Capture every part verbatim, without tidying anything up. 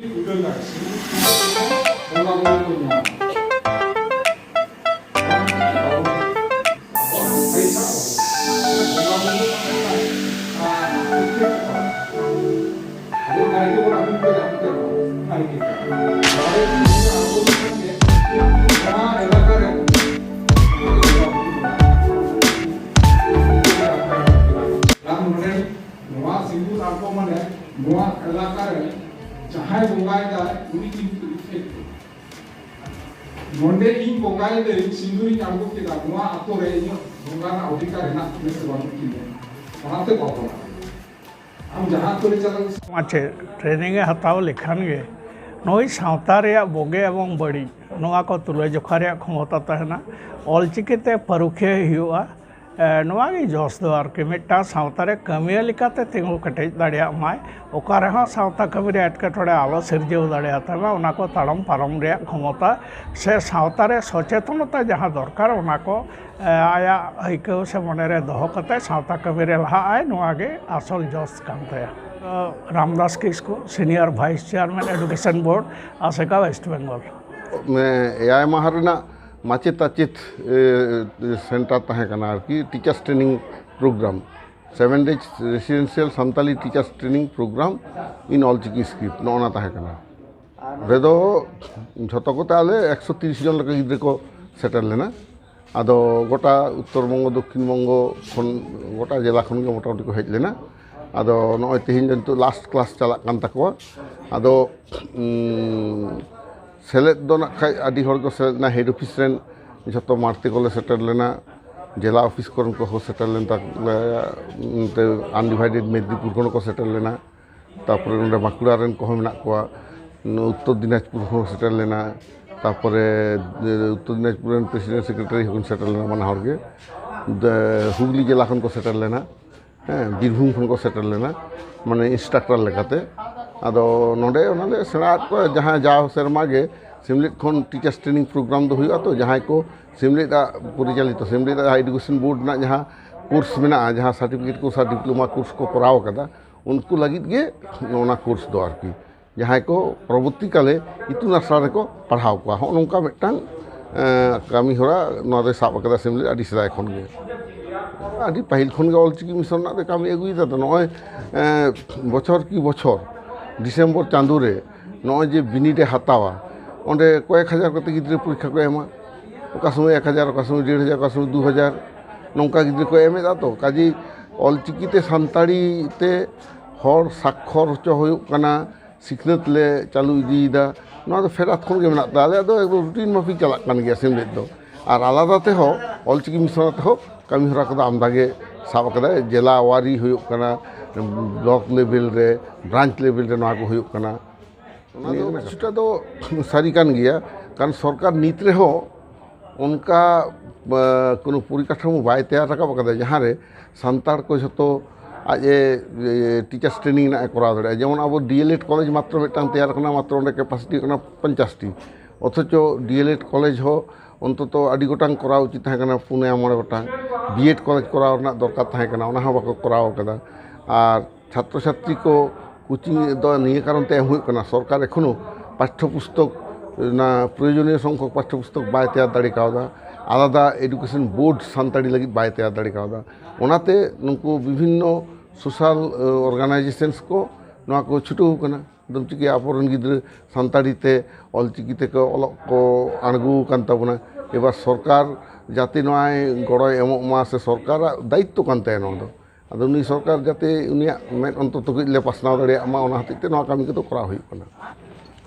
ᱩᱰᱟᱹᱣ ᱫᱟᱲᱮ, ᱥᱤᱸᱫᱩᱨ ᱵᱚᱸᱜᱟ ᱵᱩᱨᱩ ᱠᱚ ᱧᱟᱢᱟ᱾ ᱵᱟᱝ ᱛᱮᱜᱮ ᱵᱟᱵᱚᱱ ᱟᱵᱚᱣᱟᱜ ᱯᱚᱭᱥᱟ ᱵᱟᱹᱱᱩᱜ᱾ ᱵᱚᱸᱜᱟ ᱵᱩᱨᱩ ᱟᱨ ᱟᱵᱚ ᱱᱟᱭᱠᱮ ᱵᱚᱱ ᱟᱹᱜᱩ ᱠᱮᱫᱟ, ᱱᱟᱭᱠᱮ᱾ ᱱᱚᱣᱟ ᱮᱞᱟᱠᱟ ᱨᱮ ᱟᱨ ᱱᱚᱰᱮ ᱱᱚᱣᱟ ᱥᱤᱸᱫᱩᱨ ᱟᱬᱜᱚ ᱢᱟᱱᱮ ᱱᱚᱣᱟ ᱮᱞᱟᱠᱟ ᱨᱮ ᱡᱟᱦᱟᱸᱭ ᱵᱚᱸᱜᱟᱭᱮᱫᱟᱭ, ᱩᱱᱤ ᱠᱤᱱᱛᱩ effect᱾ ᱱᱚᱰᱮ ᱤᱧ ᱵᱚᱸᱜᱟᱭᱮᱫᱟᱹᱧ, ᱥᱤᱸᱫᱩᱨᱤᱧ ᱟᱬᱜᱚ ᱠᱮᱫᱟ, ᱱᱚᱣᱟ ᱟᱛᱳ ᱨᱮ ᱤᱧᱟᱹᱜ ᱵᱚᱸᱜᱟ ᱨᱮᱱᱟᱜ ᱚᱫᱷᱤᱠᱟᱨ ᱦᱮᱱᱟᱜ ᱛᱤᱧᱟ ᱥᱮ ᱵᱟᱹᱱᱩᱜ ᱛᱤᱧᱟ, ᱚᱱᱟᱛᱮ ᱵᱟᱵᱚᱱ ᱟᱢ ᱡᱟᱦᱟᱸ ᱟᱛᱳ ᱨᱮ ᱪᱟᱞᱟᱜ ᱢᱟᱪᱮᱫ ᱴᱨᱮᱱᱤᱝ ᱮ ᱦᱟᱛᱟᱣ ᱞᱮᱠᱷᱟᱱ ᱜᱮ ᱱᱩᱭ ᱥᱟᱶᱛᱟ ᱨᱮᱭᱟᱜ ᱵᱩᱜᱤ ᱮᱵᱚᱝ ᱵᱟᱹᱲᱤᱡ ᱱᱚᱣᱟ ᱠᱚ ᱛᱩᱞᱟᱹᱡᱚᱠᱷᱟ ᱨᱮᱭᱟᱜ ᱠᱷᱚᱢᱚᱛᱟ ᱛᱟᱦᱮᱱᱟ᱾ ᱚᱞᱪᱤᱠᱤ ᱛᱮ ᱯᱟᱹᱨᱩᱠᱷᱤᱭᱟᱹ ᱦᱩᱭᱩᱜᱼᱟ᱾ ᱮ, ᱱᱚᱣᱟ ᱜᱮ ᱡᱚᱥ ᱫᱚ ᱟᱨᱠᱤ, ᱢᱤᱫᱴᱟᱝ ᱥᱟᱶᱛᱟ ᱨᱮ ᱠᱟᱹᱢᱤᱭᱟᱹ ᱞᱮᱠᱟᱛᱮ ᱛᱤᱸᱜᱩ ᱠᱮᱴᱮᱡ ᱫᱟᱲᱮᱭᱟᱜ ᱢᱟᱭ, ᱚᱠᱟ ᱨᱮᱦᱚᱸ ᱥᱟᱶᱛᱟ ᱠᱟᱹᱢᱤ ᱨᱮ ᱮᱴᱠᱮᱴᱚᱬᱮ ᱟᱞᱚ ᱥᱤᱨᱡᱟᱹᱣ ᱫᱟᱲᱮᱭᱟᱛᱟᱭ ᱢᱟ, ᱚᱱᱟ ᱠᱚ ᱛᱟᱲᱟᱢ ᱯᱟᱨᱚᱢ ᱨᱮᱭᱟᱜ ᱠᱷᱚᱢᱚᱛᱟ ᱥᱮ ᱥᱟᱶᱛᱟ ᱨᱮ ᱥᱚᱪᱮᱛᱚᱱᱚᱛᱟ ᱡᱟᱦᱟᱸ ᱫᱚᱨᱠᱟᱨ, ᱚᱱᱟ ᱠᱚ, ᱮ, ᱟᱭᱟᱜ ᱟᱹᱭᱠᱟᱹᱣ ᱥᱮ ᱢᱚᱱᱮ ᱨᱮ ᱫᱚᱦᱚ ᱠᱟᱛᱮ ᱥᱟᱶᱛᱟ ᱠᱟᱹᱢᱤ ᱨᱮ ᱞᱟᱦᱟᱜ ᱟᱭ, ᱱᱚᱣᱟ ᱜᱮ ᱟᱥᱚᱞ ᱡᱚᱥ ᱠᱟᱱ ᱛᱟᱭᱟ᱾ ᱨᱟᱢᱫᱟᱥ ᱠᱤᱥᱠᱩ, Senior Vice Chairman, Education Board, ᱟᱥᱮᱠᱟ, West Bengal᱾ ᱢᱟᱱᱮ ᱮᱭᱟᱭ ᱢᱟᱦᱟ ᱨᱮᱱᱟᱜ ᱢᱟᱪᱮᱛ ᱟᱪᱮᱛ, ᱮ, ᱥᱮᱱᱴᱟᱨ ᱛᱟᱦᱮᱸ ᱠᱟᱱᱟ ᱟᱨᱠᱤ, teachers training program, seven days residential Santali teachers training program in Ol Chiki script, ᱱᱚᱜᱼᱚ ᱱᱟ ᱛᱟᱦᱮᱸ ᱠᱟᱱᱟ᱾ ᱚᱸᱰᱮ ᱫᱚ ᱡᱷᱚᱛᱚ ᱠᱚᱛᱮ ᱟᱞᱮ ᱮᱠᱥᱚ ᱛᱤᱨᱤᱥ ᱡᱚᱱ ᱞᱮᱠᱟ ᱜᱤᱫᱽᱨᱟᱹ ᱠᱚ ᱥᱮᱴᱮᱨ ᱞᱮᱱᱟ᱾ ᱟᱫᱚ ᱜᱚᱴᱟ ᱩᱛᱛᱚᱨ ᱵᱚᱝᱜᱚ, ᱫᱚᱠᱠᱷᱤᱱ ᱵᱚᱝᱜᱚ ᱠᱷᱚᱱ, ᱜᱚᱴᱟ ᱡᱮᱞᱟ ᱠᱷᱚᱱ ᱜᱮ ᱢᱚᱴᱟᱢᱩᱴᱤ ᱠᱚ ᱦᱮᱡ ᱞᱮᱱᱟ᱾ ᱟᱫᱚ ᱱᱚᱜᱼᱚᱭ ᱛᱮᱦᱮᱧ ᱫᱚ ᱱᱤᱛᱚᱜ last class ᱪᱟᱞᱟᱜ ᱠᱟᱱ ᱛᱟᱠᱚᱣᱟ᱾ ᱟᱫᱚ, ᱩᱸ, ᱥᱮᱞᱮᱫ ᱫᱚ ᱱᱟᱜ ᱠᱷᱟᱡ ᱟᱹᱰᱤ ᱦᱚᱲ ᱠᱚ ᱥᱮᱞᱮᱫ ᱮᱱᱟ, head office ᱨᱮᱱ ᱡᱷᱚᱛᱚ ᱢᱟᱬᱛᱮ ᱠᱚᱞᱮ ᱥᱮᱴᱮᱨ ᱞᱮᱱᱟ, ᱡᱮᱞᱟ ᱚᱯᱷᱤᱥ ᱠᱚᱨᱮᱱ ᱠᱚᱦᱚᱸ ᱥᱮᱴᱮᱨ ᱞᱮᱱ ᱛᱟᱞᱮᱭᱟ, ᱱᱚᱛᱮ undivided ᱢᱮᱫᱽᱱᱤᱯᱩᱨ ᱠᱷᱚᱱ ᱦᱚᱸᱠᱚ ᱥᱮᱴᱮᱨ ᱞᱮᱱᱟ᱾ ᱛᱟᱯᱚᱨᱮ ᱱᱚᱰᱮ ᱵᱟᱸᱠᱩᱲᱟ ᱨᱮᱱ ᱠᱚᱦᱚᱸ ᱢᱮᱱᱟᱜ ᱠᱚᱣᱟ, ᱩᱛᱛᱚᱨ ᱫᱤᱱᱟᱡᱽᱯᱩᱨ ᱦᱚᱸ ᱥᱮᱴᱮᱨ ᱞᱮᱱᱟ, ᱛᱟᱯᱚᱨᱮ, ᱮ, ᱩᱛᱛᱚᱨ ᱫᱤᱱᱟᱡᱽᱯᱩᱨ ᱨᱮᱱ president secretary ᱦᱚᱸᱠᱤᱱ ᱥᱮᱴᱮᱨ ᱞᱮᱱᱟ, ᱵᱟᱱᱟ ᱦᱚᱲ ᱜᱮ᱾ ᱫᱮ-, ᱦᱩᱜᱽᱞᱤ ᱡᱮᱞᱟ ᱠᱷᱚᱱ ᱠᱚ ᱥᱮᱴᱮᱨ ᱞᱮᱱᱟ, ᱦᱮᱸ, ᱵᱤᱨᱵᱷᱩᱢ ᱠᱷᱚᱱ ᱠᱚ ᱥᱮᱴᱮᱨ ᱞᱮᱱᱟ, ᱢᱟᱱᱮ instructor ᱞᱮᱠᱟᱛᱮ᱾ ᱟᱫᱚ ᱱᱚᱰᱮ ᱚᱱᱟᱞᱮ ᱥᱮᱬᱟ ᱟᱫ ᱠᱚᱣᱟ, ᱡᱟᱦᱟᱸ ᱡᱟᱣ ᱥᱮᱨᱢᱟ ᱜᱮ ᱥᱤᱢᱞᱤᱫ ᱠᱷᱚᱱ teachers training program ᱫᱚ ᱦᱩᱭᱩᱜᱼᱟ᱾ ᱛᱚ ᱡᱟᱦᱟᱸᱭ ᱠᱚ ᱥᱤᱢᱞᱤᱫ ᱟᱜ ᱯᱚᱨᱤᱪᱟᱞᱤᱛᱚ, ᱥᱤᱢᱞᱤᱫ ᱟᱜ education board ᱨᱮᱱᱟᱜ ᱡᱟᱦᱟᱸ course ᱢᱮᱱᱟᱜᱼᱟ, ᱡᱟᱦᱟᱸ certificate course ᱟᱨ diploma course ᱠᱚ ᱠᱚᱨᱟᱣ ᱠᱟᱫᱟ, ᱩᱱᱠᱩ ᱞᱟᱹᱜᱤᱫ ᱜᱮ ᱱᱚᱣᱟ course ᱫᱚ ᱟᱨᱠᱤ᱾ ᱡᱟᱦᱟᱸᱭ ᱠᱚ ᱯᱚᱨᱚᱵᱚᱨᱛᱤ ᱠᱟᱞᱮ ᱤᱛᱩᱱ ᱟᱥᱲᱟ ᱨᱮᱠᱚ ᱯᱟᱲᱦᱟᱣ ᱠᱚᱣᱟ᱾ ᱦᱚᱸᱜᱼᱚ ᱱᱚᱝᱠᱟ ᱢᱤᱫᱴᱟᱝ ᱮᱸ, ᱠᱟᱹᱢᱤ ᱦᱚᱨᱟ ᱱᱚᱣᱟ ᱫᱚᱭ ᱥᱟᱵ ᱟᱠᱟᱫᱟ ᱥᱮᱢᱞᱮᱫ ᱟᱹᱰᱤ ᱥᱮᱫᱟᱭ ᱠᱷᱚᱱ ᱜᱮ᱾ ᱟᱹᱰᱤ ᱯᱟᱹᱦᱤᱞ ᱠᱷᱚᱱ ᱜᱮ ᱚᱞᱪᱤᱠᱤ ᱢᱤᱥᱚᱱ ᱨᱮᱱᱟᱜ ᱫᱚ ᱠᱟᱹᱢᱤ ᱟᱹᱜᱩᱭᱮᱫᱟ᱾ ᱛᱚ ᱱᱚᱜᱼᱚᱭ ᱮᱸ, ᱵᱚᱪᱷᱚᱨ ᱠᱤ ᱵᱚᱪᱷᱚᱨ ᱰᱤᱥᱮᱢᱵᱚᱨ ᱪᱟᱸᱫᱳ ᱨᱮ ᱱᱚᱜᱼᱚᱭ ᱡᱮ ᱵᱤᱱᱤᱰ ᱮ ᱦᱟᱛᱟᱣᱟ, ᱚᱸᱰᱮ ᱠᱚᱭᱮᱠ ᱦᱟᱡᱟᱨ ᱠᱟᱛᱮ ᱜᱤᱫᱽᱨᱟᱹ ᱯᱚᱨᱤᱠᱠᱷᱟ ᱠᱚ ᱮᱢᱟ᱾ ᱚᱠᱟ ᱥᱚᱢᱚᱭ ᱮᱠ ᱦᱟᱡᱟᱨ, ᱚᱠᱟ ᱥᱚᱢᱚᱭ ᱰᱮᱲ ᱦᱟᱡᱟᱨ, ᱚᱠᱟ ᱥᱚᱢᱚᱭ ᱫᱩ ᱦᱟᱡᱟᱨ, ᱱᱚᱝᱠᱟ ᱜᱤᱫᱽᱨᱟᱹ ᱠᱚ ᱮᱢᱮᱫᱟ᱾ ᱛᱚ ᱠᱟᱡᱮ ᱚᱞᱪᱤᱠᱤ ᱛᱮ ᱥᱟᱱᱛᱟᱲᱤ ᱛᱮ ᱦᱚᱲ ᱥᱟᱠᱠᱷᱚᱨ ᱦᱚᱪᱚ ᱦᱩᱭᱩᱜ ᱠᱟᱱᱟ, ᱥᱤᱠᱷᱱᱟᱹᱛ ᱞᱮ ᱪᱟᱹᱞᱩ ᱤᱫᱤᱭᱮᱫᱟ᱾ ᱱᱚᱣᱟ ᱫᱚ ᱯᱷᱮᱰᱟᱛ ᱠᱷᱚᱱ ᱜᱮ ᱢᱮᱱᱟᱜ ᱛᱟᱞᱮᱭᱟ᱾ ᱟᱞᱮᱭᱟᱜ ᱫᱚ ᱮᱠᱫᱚᱢ ᱨᱩᱴᱤᱱ ᱢᱟᱯᱷᱤᱠ ᱪᱟᱞᱟᱜ ᱠᱟᱱ ᱜᱮᱭᱟ ᱥᱮᱢᱞᱮᱫ ᱫᱚ᱾ ᱟᱨ ᱟᱞᱟᱫᱟ ᱛᱮᱦᱚᱸ ᱚᱞᱪᱤᱠᱤ ᱢᱤᱥᱚᱱ ᱛᱮᱦᱚᱸ ᱠᱟᱹᱢᱤ ᱦᱚᱨᱟ ᱠᱚᱫᱚ ᱟᱢᱫᱟ ᱜᱮ ᱥᱟᱵ ᱟᱠᱟᱫᱟᱭ᱾ ᱡᱮᱞᱟ ᱣᱟᱨᱤ ᱦᱩᱭᱩᱜ ᱠᱟᱱᱟ, ᱵᱞᱚᱠ ᱞᱮᱵᱮᱞ ᱨᱮ, ᱵᱨᱟᱧᱪ ᱞᱮᱵᱮᱞ ᱨᱮ ᱱᱚᱣᱟ ᱠᱚ ᱦᱩᱭᱩᱜ ᱠᱟᱱᱟ᱾ ᱚᱱᱟ ᱫᱚ ᱱᱤᱭᱟᱹ ᱠᱟᱱᱟ ᱠᱤᱪᱷᱩᱴᱟ ᱫᱚ ᱥᱟᱹᱨᱤ ᱠᱟᱱ ᱜᱮᱭᱟ, ᱠᱟᱨᱚᱱ ᱥᱚᱨᱠᱟᱨ ᱱᱤᱛ ᱨᱮᱦᱚᱸ ᱚᱱᱠᱟ, ᱟ, ᱠᱳᱱᱳ ᱯᱚᱨᱤᱠᱟᱴᱷᱟᱢᱳ ᱵᱟᱭ ᱛᱮᱭᱟᱨ ᱨᱟᱠᱟᱵ ᱟᱠᱟᱫᱟ, ᱡᱟᱦᱟᱸ ᱨᱮ ᱥᱟᱱᱛᱟᱲ ᱠᱚ ᱡᱷᱚᱛᱚ ᱟᱡ ᱮ, ᱮ, ᱴᱤᱪᱟᱨᱥ ᱴᱨᱮᱱᱤᱝ ᱨᱮᱱᱟᱜ ᱮ ᱠᱚᱨᱟᱣ ᱫᱟᱲᱮᱭᱟᱜᱼᱟ᱾ ᱡᱮᱢᱚᱱ ᱟᱵᱚ ᱰᱤ ᱮᱞ ᱮᱰ ᱠᱚᱞᱮᱡᱽ ᱢᱟᱛᱨᱚ ᱢᱤᱫᱴᱟᱝ ᱛᱮᱭᱟᱨ ᱠᱟᱱᱟ, ᱢᱟᱛᱨᱚ ᱚᱸᱰᱮ ᱠᱮᱯᱟᱥᱤᱴᱤ ᱠᱟᱱᱟ ᱯᱚᱧᱪᱟᱥ ᱴᱤ, ᱚᱛᱷᱚᱪᱚ ᱰᱤ ᱮᱞ ᱮᱰ ᱠᱚᱞᱮᱡᱽ ᱦᱚᱸ ᱚᱱᱛᱚᱛᱚ ᱟᱹᱰᱤ ᱜᱚᱴᱟᱝ ᱠᱚᱨᱟᱣ ᱩᱪᱤᱛ ᱛᱟᱦᱮᱸ ᱠᱟᱱᱟ, ᱯᱩᱱᱭᱟ ᱢᱚᱬᱮ ᱜᱚᱴᱟᱝ᱾ ᱵᱤ ᱮᱰ ᱠᱚᱞᱮᱡᱽ ᱠᱚᱨᱟᱣ ᱨᱮᱱᱟᱜ ᱫᱚᱨᱠᱟᱨ ᱛᱟᱦᱮᱸ ᱠᱟᱱᱟ, ᱚᱱᱟ ᱦᱚᱸ ᱵᱟᱠᱚ ᱠᱚᱨᱟᱣ ᱠᱟᱫᱟ᱾ ᱟᱨ ᱪᱷᱟᱛᱨᱚ ᱪᱷᱟᱛᱨᱤ ᱠᱚ ᱠᱳᱪᱤᱝ ᱫᱚ ᱱᱤᱭᱟᱹ ᱠᱟᱨᱚᱱ ᱛᱮ ᱮᱢ ᱦᱩᱭᱩᱜ ᱠᱟᱱᱟ, ᱥᱚᱨᱠᱟᱨ ᱮᱠᱷᱚᱱᱳ ᱯᱟᱴᱷᱭᱚ ᱯᱩᱥᱛᱚᱠ, ᱚᱱᱟ ᱯᱨᱚᱭᱳᱡᱚᱱᱤᱭᱚ ᱥᱚᱝᱠᱷᱚᱠ ᱯᱟᱴᱷᱭᱚ ᱯᱩᱥᱛᱚᱠ ᱵᱟᱭ ᱛᱮᱭᱟᱨ ᱫᱟᱲᱮ ᱠᱟᱣᱫᱟ, ᱟᱞᱟᱫᱟ ᱮᱰᱩᱠᱮᱥᱚᱱ ᱵᱳᱨᱰ ᱥᱟᱱᱛᱟᱲᱤ ᱞᱟᱹᱜᱤᱫ ᱵᱟᱭ ᱛᱮᱭᱟᱨ ᱫᱟᱲᱮ ᱠᱟᱣᱫᱟ᱾ ᱚᱱᱟᱛᱮ ᱱᱩᱠᱩ ᱵᱤᱵᱷᱤᱱᱱᱚ ᱥᱳᱥᱟᱞ, ᱮ, ᱚᱨᱜᱟᱱᱟᱭᱡᱮᱥᱚᱱᱥ ᱠᱚ ᱱᱚᱣᱟ ᱠᱚ ᱪᱷᱩᱴᱟᱹᱣ ᱠᱟᱱᱟ᱾ ᱟᱫᱚᱢ ᱪᱤᱠᱟᱹᱭᱟ, ᱟᱵᱚᱨᱮᱱ ᱜᱤᱫᱽᱨᱟᱹ ᱥᱟᱱᱛᱟᱲᱤ ᱛᱮ ᱚᱞᱪᱤᱠᱤ ᱛᱮᱠᱚ ᱚᱞᱚᱜ ᱠᱚ ᱟᱬᱜᱚ ᱟᱠᱟᱱ ᱛᱟᱵᱚᱱᱟ᱾ ᱮᱵᱟᱨ ᱥᱚᱨᱠᱟᱨ ᱡᱟᱛᱮ ᱱᱚᱣᱟᱭ ᱜᱚᱲᱚᱭ ᱮᱢᱚᱜ ᱢᱟ, ᱥᱮ ᱥᱚᱨᱠᱟᱨᱟᱜ ᱫᱟᱭᱤᱛᱛᱚ ᱠᱟᱱ ᱛᱟᱭᱟ ᱱᱚᱣᱟ ᱫᱚ᱾ ᱟᱫᱚ ᱱᱩᱭ ᱥᱚᱨᱠᱟᱨ ᱡᱟᱛᱮ ᱩᱱᱤᱭᱟᱜ ᱢᱮᱫ ᱚᱱᱛᱚᱛᱚ ᱠᱟᱹᱡ ᱞᱮ ᱯᱟᱥᱱᱟᱣ ᱫᱟᱲᱮᱭᱟᱜ ᱢᱟ, ᱚᱱᱟ ᱦᱚᱛᱮᱡ ᱛᱮ ᱱᱚᱣᱟ ᱠᱟᱹᱢᱤ ᱠᱚᱫᱚ ᱠᱚᱨᱟᱣ ᱦᱩᱭᱩᱜ ᱠᱟᱱᱟ᱾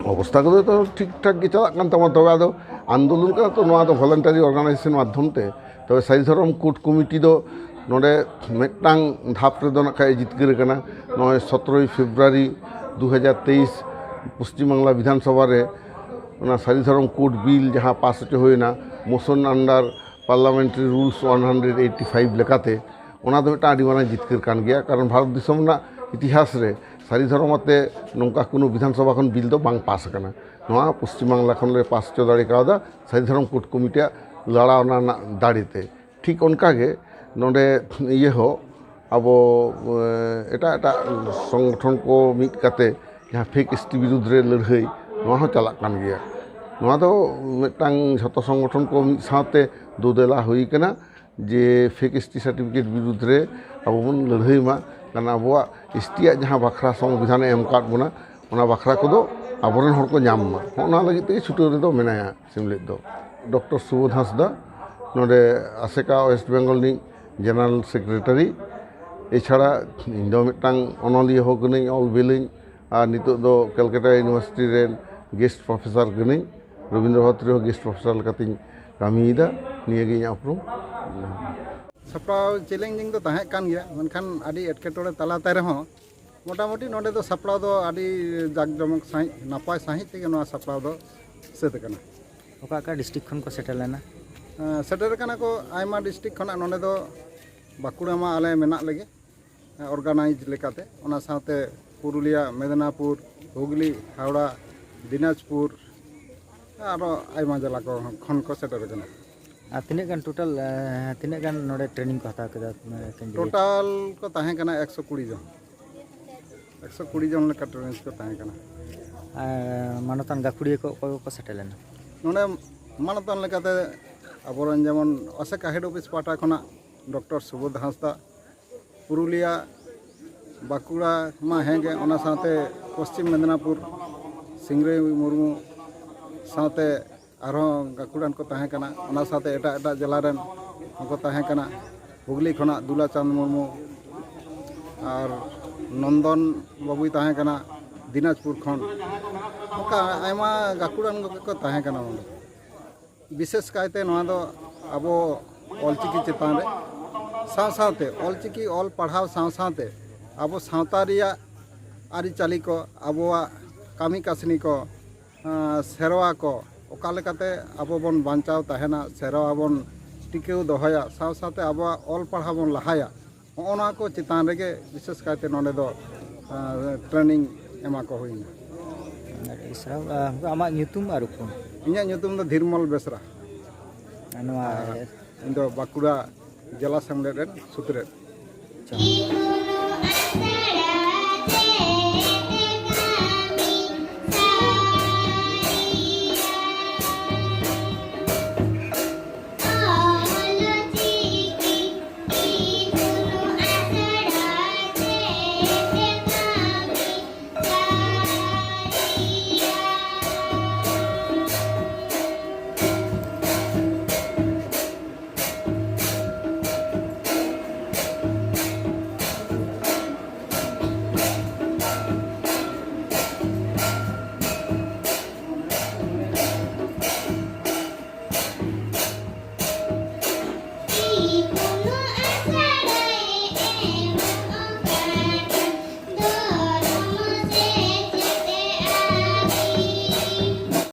ᱚᱵᱚᱥᱛᱟ ᱠᱚᱫᱚ ᱛᱚ ᱴᱷᱤᱠ ᱴᱷᱟᱠ ᱜᱮ ᱪᱟᱞᱟᱜ ᱠᱟᱱ ᱛᱟᱵᱚᱱᱟ, ᱛᱚᱵᱮ ᱟᱫᱚ ᱟᱱᱫᱳᱞᱚᱱ ᱠᱟᱱᱟ ᱛᱚ, ᱱᱚᱣᱟ ᱫᱚ ᱵᱷᱚᱞᱮᱱᱴᱟᱨᱤ ᱚᱨᱜᱟᱱᱟᱭᱡᱮᱥᱚᱱ ᱢᱟᱫᱽᱫᱷᱚᱢ ᱛᱮ᱾ ᱛᱚᱵᱮ ᱥᱟᱹᱨᱤ ᱫᱷᱚᱨᱚᱢ ᱠᱳᱰ ᱠᱚᱢᱤᱴᱤ ᱫᱚ ᱱᱚᱰᱮ ᱢᱤᱫᱴᱟᱝ ᱫᱷᱟᱯ ᱨᱮᱫᱚ ᱱᱟᱜ ᱠᱷᱟᱡ ᱮ ᱡᱤᱛᱠᱟᱹᱨ ᱠᱟᱱᱟ᱾ ᱱᱚᱜᱼᱚᱭ ᱥᱚᱛᱨᱚᱭ ᱯᱷᱮᱵᱽᱨᱩᱣᱟᱨᱤ ᱫᱩ ᱦᱟᱡᱟᱨ ᱛᱮᱭᱤᱥ ᱯᱚᱥᱪᱤᱢ ᱵᱟᱝᱞᱟ ᱵᱤᱫᱷᱟᱱ ᱥᱚᱵᱷᱟ ᱨᱮ ᱚᱱᱟ ᱥᱟᱹᱨᱤ ᱫᱷᱚᱨᱚᱢ ᱠᱳᱰ ᱵᱤᱞ ᱡᱟᱦᱟᱸ ᱯᱟᱥ ᱦᱚᱪᱚ ᱦᱩᱭᱱᱟ, motion under parliamentary rules one hundred eighty five ᱞᱮᱠᱟᱛᱮ, ᱚᱱᱟ ᱫᱚ ᱢᱤᱫᱴᱟᱝ ᱟᱹᱰᱤ ᱢᱟᱨᱟᱝ ᱡᱤᱛᱠᱟᱹᱨ ᱠᱟᱱ ᱜᱮᱭᱟ, ᱠᱟᱨᱚᱱ ᱵᱷᱟᱨᱚᱛ ᱫᱤᱥᱚᱢ ᱨᱮᱱᱟᱜ ᱤᱛᱤᱦᱟᱥ ᱨᱮ ᱥᱟᱹᱨᱤ ᱫᱷᱚᱨᱚᱢ ᱟᱛᱮ ᱱᱚᱝᱠᱟ ᱠᱳᱱᱳ ᱵᱤᱫᱷᱟᱱ ᱥᱚᱵᱷᱟ ᱠᱷᱚᱱ ᱵᱤᱞ ᱫᱚ ᱵᱟᱝ ᱯᱟᱥ ᱟᱠᱟᱱᱟ᱾ ᱱᱚᱣᱟ ᱯᱚᱥᱪᱤᱢ ᱵᱟᱝᱞᱟ ᱠᱷᱚᱱ ᱞᱮ ᱯᱟᱥ ᱦᱚᱪᱚ ᱫᱟᱲᱮ ᱠᱟᱣᱫᱟ ᱥᱟᱹᱨᱤ ᱫᱷᱚᱨᱚᱢ ᱠᱳᱰ ᱠᱚᱢᱤᱴᱤᱭᱟᱜ ᱞᱟᱲᱟᱣᱱᱟ ᱨᱮᱱᱟᱜ ᱫᱟᱲᱮ ᱛᱮ᱾ ᱴᱷᱤᱠ ᱚᱱᱠᱟ ᱜᱮ ᱱᱚᱰᱮ ᱤᱭᱟᱹ ᱦᱚᱸ ᱟᱵᱚ, ᱮ, ᱮᱴᱟᱜ ᱮᱴᱟᱜ ᱥᱚᱝᱜᱚᱴᱷᱚᱱ ᱠᱚ ᱢᱤᱫ ᱠᱟᱛᱮ ᱡᱟᱦᱟᱸ ᱯᱷᱮᱠ ᱮᱥᱴᱤ ᱵᱤᱨᱩᱫᱽ ᱨᱮ ᱞᱟᱹᱲᱦᱟᱹᱭ, ᱱᱚᱣᱟ ᱦᱚᱸ ᱪᱟᱞᱟᱜ ᱠᱟᱱ ᱜᱮᱭᱟ᱾ ᱱᱚᱣᱟ ᱫᱚ ᱢᱤᱫᱴᱟᱝ ᱡᱷᱚᱛᱚ ᱥᱚᱝᱜᱚᱴᱷᱚᱱ ᱠᱚ ᱢᱤᱫ ᱥᱟᱶᱛᱮ ᱫᱩ ᱫᱮᱞᱟ ᱦᱩᱭ ᱠᱟᱱᱟ ᱡᱮ ᱯᱷᱮᱠ ᱮᱥᱴᱤ ᱥᱟᱨᱴᱤᱯᱷᱤᱠᱮᱴ ᱵᱤᱨᱩᱫᱽ ᱨᱮ ᱟᱵᱚ ᱵᱚᱱ ᱞᱟᱹᱲᱦᱟᱹᱭ ᱢᱟ, ᱠᱟᱨᱚᱱ ᱟᱵᱚᱣᱟᱜ ᱮᱥᱴᱤᱭᱟᱜ ᱡᱟᱦᱟᱸ ᱵᱟᱠᱷᱨᱟ ᱥᱚᱝᱵᱤᱫᱷᱟᱱᱮ ᱮᱢ ᱟᱠᱟᱫ ᱵᱚᱱᱟ, ᱚᱱᱟ ᱵᱟᱠᱷᱨᱟ ᱠᱚᱫᱚ ᱟᱵᱚᱨᱮᱱ ᱦᱚᱲ ᱠᱚ ᱧᱟᱢ ᱢᱟ, ᱦᱚᱸᱜᱼᱚ ᱱᱟ ᱞᱟᱹᱜᱤᱫ ᱛᱮᱜᱮ ᱪᱷᱩᱴᱟᱹᱣ ᱨᱮᱫᱚ ᱢᱮᱱᱟᱭᱟ ᱥᱮᱢᱞᱮᱫ ᱫᱚ᱾ ᱰᱚᱠᱴᱚᱨ ᱥᱩᱵᱳᱫᱷ ᱦᱟᱸᱥᱫᱟ, ᱱᱚᱰᱮ ᱟᱥᱮᱠᱟ ᱳᱭᱮᱥᱴ ᱵᱮᱝᱜᱚᱞ ᱨᱤᱱᱤᱡ ᱡᱮᱱᱟᱨᱮᱞ ᱥᱮᱠᱨᱮᱴᱟᱨᱤ᱾ ᱮᱪᱷᱟᱲᱟ ᱤᱧ ᱫᱚ ᱢᱤᱫᱴᱟᱝ ᱚᱱᱚᱞᱤᱭᱟᱹ ᱦᱚᱸ ᱠᱟᱹᱱᱟᱹᱧ, ᱚᱞ ᱵᱤᱞᱟᱹᱧ, ᱟᱨ ᱱᱤᱛᱚᱜ ᱫᱚ ᱠᱮᱞᱠᱟᱴᱟ ᱤᱭᱩᱱᱤᱵᱷᱟᱨᱥᱤᱴᱤ ᱨᱮᱱ ᱜᱮᱥᱴ ᱯᱨᱚᱯᱷᱮᱥᱚᱨ ᱠᱟᱹᱱᱟᱹᱧ᱾ ᱨᱚᱵᱤᱱᱫᱨᱚ ᱵᱷᱟᱨᱚᱛᱤ ᱨᱮᱦᱚᱸ ᱜᱮᱥᱴ ᱯᱨᱚᱯᱷᱮᱥᱚᱨ ᱞᱮᱠᱟᱛᱤᱧ ᱠᱟᱹᱢᱤᱭᱮᱫᱟ᱾ ᱱᱤᱭᱟᱹᱜᱮ ᱤᱧᱟᱹᱜ ᱩᱯᱨᱩᱢ᱾ ᱥᱟᱯᱲᱟᱣ ᱪᱮᱞᱮᱧᱡᱤᱝ ᱫᱚ ᱛᱟᱦᱮᱸ ᱠᱟᱱ ᱜᱮᱭᱟ, ᱢᱮᱱᱠᱷᱟᱱ ᱟᱹᱰᱤ ᱮᱴᱠᱮᱴᱚᱬᱮ ᱛᱟᱞᱟᱛᱮ ᱨᱮᱦᱚᱸ ᱢᱚᱴᱟᱢᱩᱴᱤ ᱱᱚᱰᱮ ᱫᱚ ᱥᱟᱯᱲᱟᱣ ᱫᱚ ᱟᱹᱰᱤ ᱡᱟᱠ ᱡᱚᱢᱚᱠ ᱥᱟᱺᱦᱤᱡ, ᱱᱟᱯᱟᱭ ᱥᱟᱺᱦᱤᱡ ᱛᱮᱜᱮ ᱱᱚᱣᱟ ᱥᱟᱯᱲᱟᱣ ᱫᱚ ᱥᱟᱹᱛ ᱟᱠᱟᱱᱟ᱾ ᱚᱠᱟ ᱚᱠᱟ ᱰᱤᱥᱴᱨᱤᱠᱴ ᱠᱷᱚᱱ ᱠᱚ ᱥᱮᱴᱮᱨ ᱞᱮᱱᱟ? ᱮᱸ, ᱥᱮᱴᱮᱨ ᱟᱠᱟᱱᱟ ᱠᱚ ᱟᱭᱢᱟ ᱰᱤᱥᱴᱨᱤᱠᱴ ᱠᱷᱚᱱᱟᱜ᱾ ᱱᱚᱰᱮ ᱫᱚ ᱵᱟᱸᱠᱩᱲᱟ ᱢᱟ ᱟᱞᱮ ᱢᱮᱱᱟᱜ ᱞᱮᱜᱮ, ᱚᱨᱜᱟᱱᱟᱭᱤᱡᱽ ᱞᱮᱠᱟᱛᱮ, ᱚᱱᱟ ᱥᱟᱶᱛᱮ ᱯᱩᱨᱩᱞᱤᱭᱟ, ᱢᱮᱫᱽᱱᱟᱯᱩᱨ, ᱦᱩᱜᱽᱞᱤ, ᱦᱟᱣᱲᱟ, ᱫᱤᱱᱟᱡᱽᱯᱩᱨ, ᱟᱨᱚ ᱟᱭᱢᱟ ᱡᱮᱞᱟ ᱠᱚ ᱠᱷᱚᱱ ᱠᱚ ᱥᱮᱴᱮᱨ ᱟᱠᱟᱱᱟ᱾ ᱟᱨ ᱛᱤᱱᱟᱹᱜ ᱜᱟᱱ ᱴᱳᱴᱟᱞ, ᱮᱸ, ᱛᱤᱱᱟᱹᱜ ᱜᱟᱱ ᱱᱚᱰᱮ ᱴᱨᱮᱱᱤᱝ ᱠᱚ ᱦᱟᱛᱟᱣ ᱠᱮᱫᱟ, ᱮᱸ, ᱠᱮᱱᱰᱤᱰᱮᱴ? ᱴᱳᱴᱟᱞ ᱠᱚ ᱛᱟᱦᱮᱸ ᱠᱟᱱᱟ ᱮᱠᱥᱚ ᱠᱩᱲᱤ ᱡᱚᱱ, ᱮᱠᱥᱚ ᱠᱩᱲᱤ ᱡᱚᱱ ᱞᱮᱠᱟ ᱴᱨᱮᱱᱤᱝ ᱠᱚ ᱛᱟᱦᱮᱸ ᱠᱟᱱᱟ᱾ ᱟᱨ ᱢᱟᱱᱚᱛᱟᱱ ᱜᱟᱹᱠᱷᱩᱲᱤᱭᱟᱹ ᱠᱚ ᱚᱠᱚᱭ ᱠᱚᱠᱚ ᱥᱮᱴᱮᱨ ᱞᱮᱱᱟ? ᱱᱚᱰᱮ ᱢᱟᱱᱚᱛᱟᱱ ᱞᱮᱠᱟᱛᱮ ᱟᱵᱚᱨᱮᱱ ᱡᱮᱢᱚᱱ ᱟᱥᱮᱠᱟ ᱦᱮᱰ ᱚᱯᱷᱤᱥ ᱯᱟᱦᱴᱟ ᱠᱷᱚᱱᱟᱜ ᱰᱚᱠᱴᱚᱨ ᱥᱩᱵᱳᱫᱷ ᱦᱟᱸᱥᱫᱟ, ᱯᱩᱨᱩᱞᱤᱭᱟ, ᱵᱟᱸᱠᱩᱲᱟ ᱢᱟ ᱦᱮᱸᱜᱮ, ᱚᱱᱟ ᱥᱟᱶᱛᱮ ᱯᱚᱥᱪᱤᱢ ᱢᱮᱫᱽᱱᱟᱯᱩᱨ ᱥᱤᱝᱨᱟᱹᱭ ᱢᱩᱨᱢᱩ, ᱥᱟᱶᱛᱮ ᱟᱨᱦᱚᱸ ᱜᱟᱹᱠᱷᱩᱲᱟᱱ ᱠᱚ ᱛᱟᱦᱮᱸ ᱠᱟᱱᱟ, ᱚᱱᱟ ᱥᱟᱶᱛᱮ ᱮᱴᱟᱜ ᱮᱴᱟᱜ ᱡᱮᱞᱟ ᱨᱮᱱ ᱦᱚᱸᱠᱚ ᱛᱟᱦᱮᱸ ᱠᱟᱱᱟ᱾ ᱦᱩᱜᱽᱞᱤ ᱠᱷᱚᱱᱟᱜ ᱫᱩᱞᱟᱪᱟᱸᱫᱽ ᱢᱩᱨᱢᱩ ᱟᱨ ᱱᱚᱱᱫᱚᱱ ᱵᱟᱹᱵᱩᱭ ᱛᱟᱦᱮᱸ ᱠᱟᱱᱟ ᱫᱤᱱᱟᱡᱽᱯᱩᱨ ᱠᱷᱚᱱ᱾ ᱚᱱᱠᱟ ᱟᱭᱢᱟ ᱜᱟᱹᱠᱷᱩᱲᱟᱱ ᱠᱚᱜᱮ ᱠᱚ ᱛᱟᱦᱮᱸ ᱠᱟᱱᱟ ᱱᱚᱰᱮ᱾ ᱵᱤᱥᱮᱥ ᱠᱟᱭᱛᱮ ᱱᱚᱣᱟ ᱫᱚ ᱟᱵᱚ ᱚᱞᱪᱤᱠᱤ ᱪᱮᱛᱟᱱ ᱨᱮ, ᱥᱟᱶ ᱥᱟᱶᱛᱮ ᱚᱞᱪᱤᱠᱤ ᱚᱞ ᱯᱟᱲᱦᱟᱣ ᱥᱟᱶ ᱥᱟᱶᱛᱮ ᱟᱵᱚ ᱥᱟᱶᱛᱟ ᱨᱮᱭᱟᱜ ᱟᱹᱨᱤᱪᱟᱹᱞᱤ ᱠᱚ, ᱟᱵᱚᱣᱟᱜ ᱠᱟᱹᱢᱤ ᱠᱟᱹᱥᱱᱤ ᱠᱚ, ᱟᱸ, ᱥᱮᱨᱣᱟ ᱠᱚ ᱚᱠᱟ ᱞᱮᱠᱟᱛᱮ ᱟᱵᱚ ᱵᱚᱱ ᱵᱟᱧᱪᱟᱣ ᱛᱟᱦᱮᱱᱟ, ᱥᱮᱨᱣᱟ ᱵᱚᱱ ᱴᱤᱠᱟᱹᱣ ᱫᱚᱦᱚᱭᱟ, ᱥᱟᱶ ᱥᱟᱶᱛᱮ ᱟᱵᱚᱣᱟᱜ ᱚᱞ ᱯᱟᱲᱦᱟᱣ ᱵᱚᱱ ᱞᱟᱦᱟᱭᱟ, ᱦᱚᱸᱜᱼᱚ ᱱᱚᱣᱟ ᱠᱚ ᱪᱮᱛᱟᱱ ᱨᱮᱜᱮ ᱵᱤᱥᱮᱥ ᱠᱟᱭᱛᱮ ᱱᱚᱰᱮ ᱫᱚ, ᱟᱸ, ᱴᱨᱮᱱᱤᱝ ᱮᱢᱟ ᱠᱚ ᱦᱩᱭᱱᱟ᱾ ᱟᱹᱰᱤ ᱥᱟᱨᱦᱟᱣ᱾ ᱟᱸ, ᱟᱢᱟᱜ ᱧᱩᱛᱩᱢ ᱟᱨ ᱩᱯᱨᱩᱢ? ᱤᱧᱟᱹᱜ ᱧᱩᱛᱩᱢ ᱫᱚ ᱫᱷᱤᱨᱢᱚᱞ ᱵᱮᱥᱨᱟ᱾ ᱟᱨ ᱱᱚᱣᱟ ᱟᱨ ᱤᱧ ᱫᱚ ᱵᱟᱸᱠᱩᱲᱟ ᱡᱮᱞᱟ ᱥᱮᱢᱞᱮᱫ ᱨᱮᱱ ᱥᱩᱛᱨᱮᱫ᱾